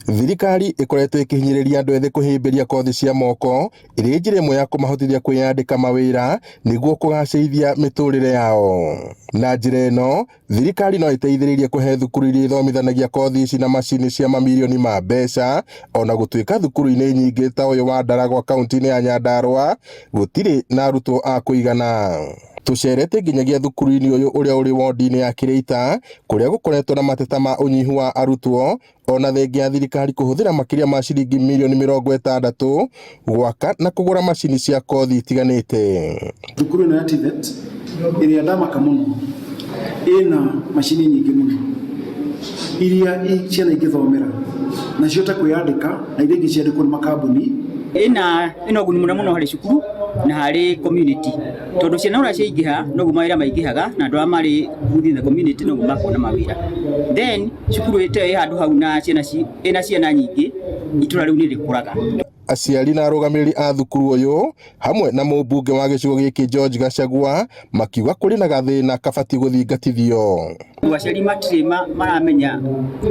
Thirikari ĩkoretwo ĩkĩhinyĩrĩria andũ ethĩ kũhĩmbĩria kothi cia moko ĩrĩ njĩra ĩmwe ya kũmahotithia kwĩyandĩka mawĩra nĩguo kũgacĩrithia mĩtũrĩre yao. Na njĩra ĩno, thirikari no ĩteithĩrĩrie kũhe thukuru iria ithomithanagia kothi ici na macini cia mamirioni ma mbeca, ona gũtuĩka thukuru-inĩ nyingĩ ta ũyũ wa Ndaragwa kaunti-inĩ ya Nyandarua gũtirĩ na arutwo a kũigana. Tũcerete nginyagia thukuru-inĩ ũyũ ũrĩa ũrĩ wondi-inĩ ya Kĩrĩita kũrĩa gũkoretwo na mateta ma ũnyihu wa arutwo ona thengia ya thirikari kũhũthĩra makĩria ma ciringi mirioni 60 gwaka na kũgũra macini cia kothi itiganĩte. Thukuru ĩno ya TVET ĩrĩa ndamaka mũno ĩna macini nyingĩ mũno iria ciana ingĩthomera na cihote kwĩyandĩka na iria ingĩ ciandĩkwo nĩ makambuni. Ĩna ũguni mũnene mũno harĩ cukuru na harĩ community, tondũ ciana ũrĩa ciaingĩha noguo mawĩra maingĩhaga, na andũ arĩa marĩ within the community noguo makuona mawĩra. Then cukuru ĩyo ĩ handũ hau na ciana ĩna ciana nyingĩ, itũra rĩu nĩ rĩkũraga. Aciari na arũgamĩrĩri a thukuru ũyũ hamwe na mũmbunge wa gĩcigo gĩkĩ George Gachagua makiuga kũrĩ na gathĩna kabatiĩ gũthingatithio. Aciari matirĩ maramenya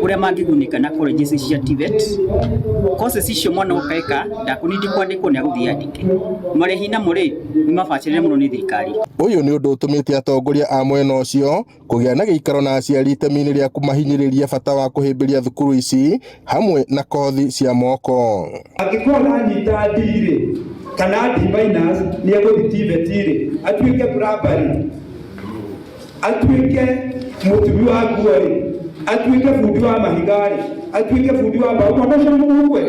ũrĩa mangĩgunĩka na colleges cia TVET. Courses icio mwana oka eka ndakũnindi kwandĩkwo, nĩ agũthiĩ andĩke. Marĩhi namo rĩ, nĩ mabacĩrĩre mũno nĩ thirikari. Ũyũ nĩ ũndũ ũtũmĩte atongoria a mwena ũcio kũgĩa na gĩikaro na aciari itemi-inĩ rĩa kũmahinyĩrĩria bata wa kũhĩmbĩria thukuru ici hamwe na kothi cia moko. Angĩkorwo aranyita D rĩ, kana D minus, nĩ egũthiĩ TVET rĩ, atuĩke plumber rĩ, atuĩke mũtumi wa nguo rĩ, atuĩke bundi wa mahiga rĩ, atuĩke bundi wa mbaũ, mwana ũcio nĩ mũgũkwe.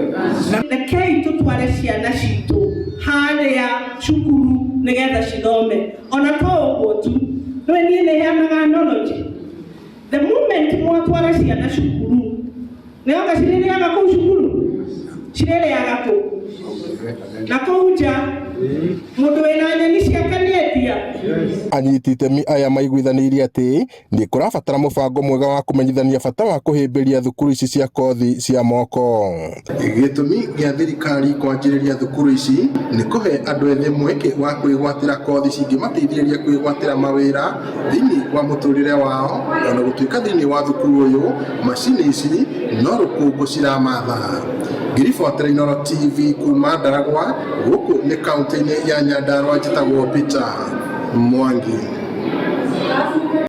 Rekei tũtware ciana citũ harĩa cukuru nĩgetha cithome. Ona to ũguo tu, nĩwe niĩ nĩ heanaga knowledge. The moment mwatwara ciana cukuru, nĩoka cirĩrĩaga kũu cukuru, cirĩrĩaga kũ na kũu nja, mũndũ wĩna nyeni ciake nĩendia. Anyiti itemi aya maiguithanĩirie atĩ nĩ kũrabatara mũbango mwega wa kũmenyithania bata wa kũhĩmbĩria thukuru ici cia kothi cia moko. Gĩtũmi gĩa thirikari kwanjĩrĩria thukuru ici nĩ kũhe andũ ethĩ mweke wa kwĩgwatĩra kothi cingĩmateithĩrĩria kwĩgwatĩra mawĩra thĩinĩ wa mũtũrĩre wao, ona gũtuĩka thĩinĩ wa thukuru ũyũ macini ici no rũkũngũ ciramatha. Ngĩribotera Inooro TV kuma Ndaragwa, gũkũ nĩ kaunti-inĩ ya Nyandarua, njĩtagwo Peter Mwangi.